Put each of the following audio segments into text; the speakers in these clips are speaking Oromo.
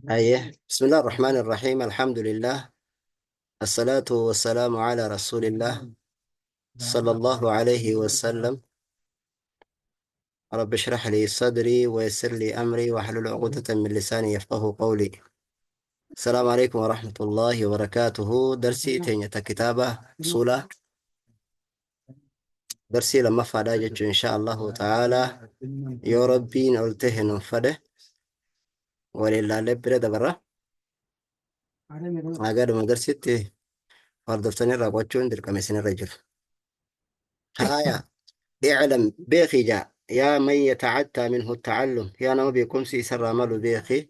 Hayyee. Bismillah ar-Rahmaan ar-Rahiim. Alhamdulillah. Assalaatu wassalaamu ala rasuulillah. Sallallahu alayhi wasallam. Rabbi ishrah li sadrii wa yassir li amrii wahlul uqdatan min lisaanii yafqahu qawli. Assalaamu alaykum wa rahmatullahi wa barakaatuhu. Darsii teenya ta kitaaba usuulaa darsii lammaffaadha jechuun insha Allahu ta'ala yoo Rabbiin ol tahe nuuf fedhe waliin laallee bira dabarra. Hagaduma darsitti hordoftanii irraa qo'achuun dirqama isinirra jiru. Haaya i'lam beeki jaa yaa man yata'attaa minhu ta'allum yaa nama beekumsi isarraa malu beeki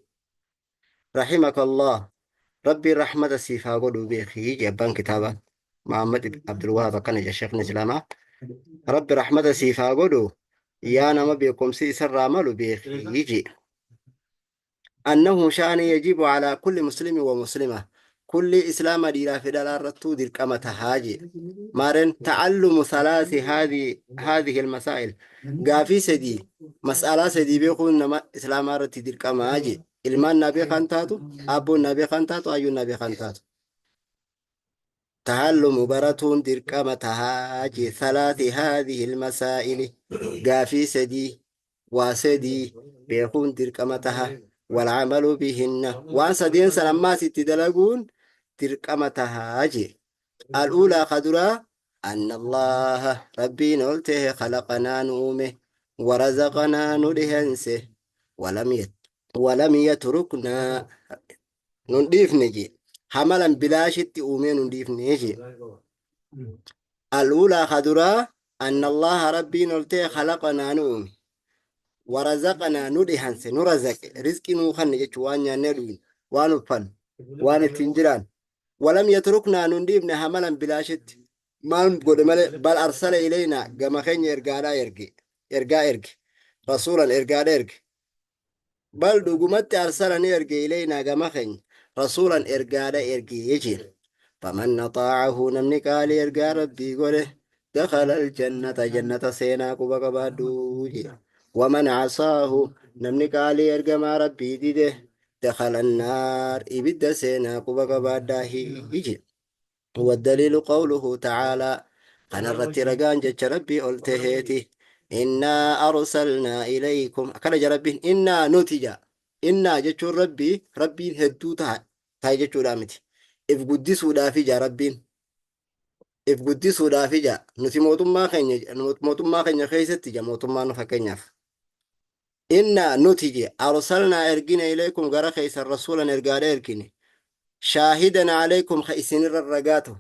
Rahimaka Allah Rabbiin rahmata siif haa godhuu beeki jee abbaan kitaabaa Muhammad Abdul Wahab akkana jee sheekni Islaamaa Rabbi rahmata siif haa godhu yaa nama beekumsi isarraa malu beeki jee annahu sha'ani yajibu alaa kulli muslimi wa muslima kulli islaama dhiiraa fi dhalaa irrattuu dirqama tahaa jee maaren ta'allumu salaasi haadhihi almasaa'il gaafii sadii mas'alaa sadii beekuun nama islaamaa irratti dirqamaa jee ilmaan naa beekaan taatu aabboon naa beekaan taatu ayyuun naa beekaan taatu tahallumu baratuun dirqama tahaa jee salaati haadhihi almasaa'ili gaafii sadii waa sadii beekuun dirqama taha walcamalu bihinna waan sadeen san ammaas itti dalaguun dirqama tahaa jee al'uulaa ka duraa anna allaha rabbiin ol tahe khalaqanaa nu uume warazaqanaa nu dhihense walam yatruknaa nun dhiifne jee hamalan bilaashitti uumee nun dhiifne jee al'uulaa ka duraa anna allaha rabbiin ol ta'e khalaqanaa nu uume warazaqanaa nu dhihanse nu razaqe rizqii nuu kanne jechuun waan nyaannee dhugnu waan uffannu waan ittiin jiraan walam yatruknaa nun dhiifne hamalan bilaashitti maal godhe malee bal arsala ilaynaa gama keenya ergaadhaa erge ergaa erge rasuulan ergaadha erge Bal dhugumatti arsala ni erge ilaynaa gama keenya rasuulan ergaadha erge jechuudha. Faman axaa'ahu namni qaalii ergaa rabbii godhe dakhala aljannata jannata seenaa quba qabaadhu jedhe. Waman asaahu namni qaalii ergamaa rabbii dide dakhala annaar ibidda seenaa quba qabaadhaa jedhe. والدليل قوله تعالى كان الرتي رقان جتش ربي قلتهيتي إنا أرسلنا إليكم كان ربي إنا نتجا إنا جتش ربي ربي هدو تها تاي جتش رامتي إف قدسوا دافجا ربي إف قدسوا دافجا نتي موتما خيني موتما خيني خيستي جا موتما نفكينياف إنا نتجي أرسلنا إرجنا إليكم غرا خيس الرسول إرجال إرجني شاهدا عليكم خيسن الرقاته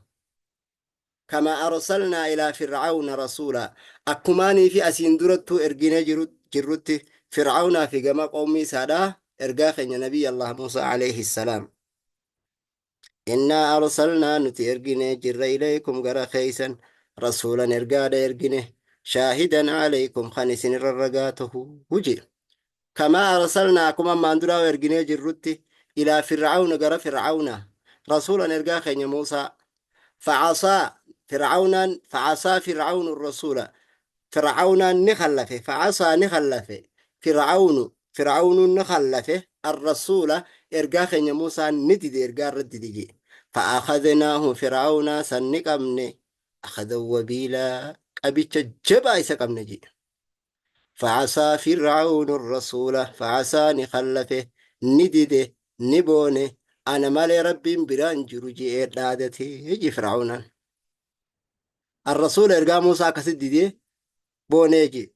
كما أرسلنا إلى فرعون رسولا أكماني في أسين درتو إرجنا جرت فرعون في جما قومي سادا إرجاخ نبي الله موسى عليه السلام إنا أرسلنا نتي إرجنا جر إليكم غرا خيسا رسولا إرجال إرجنا شاهدا عليكم خنسن الرقاته وجي كما أرسلنا كما ما اندرا إرجنا جرتي إلى فرعون غرا فرعون رسولا إرجاخ موسى فعصى فرعون فعصى فرعون الرسول فرعون نخلفه فعصى نخلفه فرعون فرعون نخلفه الرسول إرجاخ موسى ندد إرجاء ردد فأخذناه فرعون سنقمن أخذ وبيلا أبيت جبا إسقمن جي فعصى فرعون الرسول فعصى نخلفه ندد نبونه أنا مالي ربي بران جروجي إرادتي يجي فرعون الرسول إرجع موسى كسددي بونيجي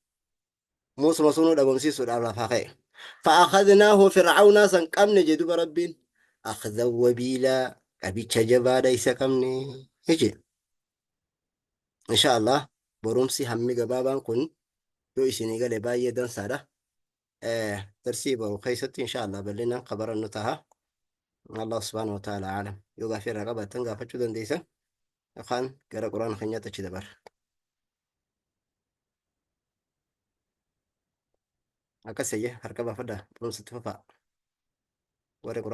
موسى مسونو دبمسي سود على فخي فأخذناه فرعون سنقمن جدوب ربي أخذ وبيلا أبي تجبا ليس قمني يجي إن شاء الله برمسي همي قبابا كن yoo isinii gale baay'ee dansaadha. Darsii boru keessatti insha Allah bal'inaan kabarannu taha. Allah subhanahu wa ta'ala alam. Yoo gaafii irraa qabaattan gaafachuu dandeessan yookaan gara quraana keenyaatti achi dabarra. Akkas eeyyee harka baafadhaa barumsatti fufaa. Warri